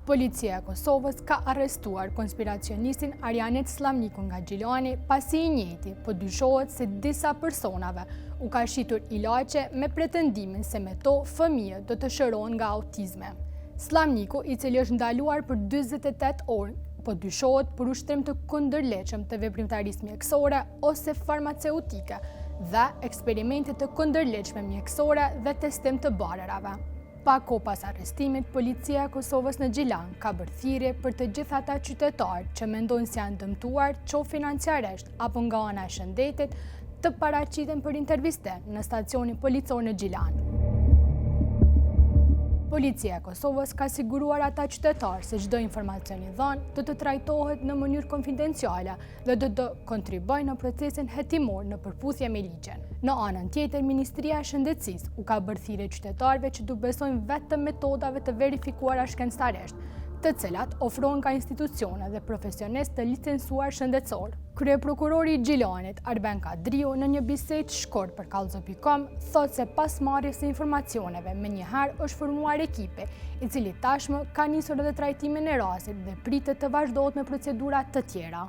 Policia e Kosovës ka arrestuar konspiracionistin Arianit Sllamniku nga Gjilani, pasi i njëjti po dyshohet se disa personave u ka shitur ilaçe me pretendimin se me to fëmijët do të shërohen nga autizmi. Sllamniku, i cili është ndaluar për 48 orë, po dyshohet për ushtrim të kundërligjshëm të veprimtarisë mjekësore ose farmaceutike dhe eksperimente të kundërligjshme mjekësore dhe testim të barërave. Pak kohë pas arrestimit, Policia e Kosovës në Gjilan ka bërë thirrje për të gjithë ata qytetarë që mendojnë se janë dëmtuar qoftë financiarisht apo nga ana e shëndetit, të paraqiten për intervistim në stacionin policor në Gjilan. Policia e Kosovës ka siguruar ata qytetarë se çdo informacion i dhënë do të trajtohet në mënyrë konfidenciale dhe do të kontribuojë në procesin hetimor në përputhje me ligjin. Në anën tjetër, Ministria e Shëndetësisë u ka bërë thirrje qytetarëve që t'u besojnë vetëm metodave të verifikuara shkencëtarisht, të cilat ofrohen nga institucione dhe profesionistë të licencuar shëndetësor. Kryeprokurori i Gjilanit, Arben Kadriu, në një bisedë shkurt për Kallxo.com, thotë se pas marrjes së informacioneve, menjëherë është formuar ekipi, i cili tashmë ka nisur edhe trajtimin e rastit dhe pritet të vazhdohet me procedura të tjera.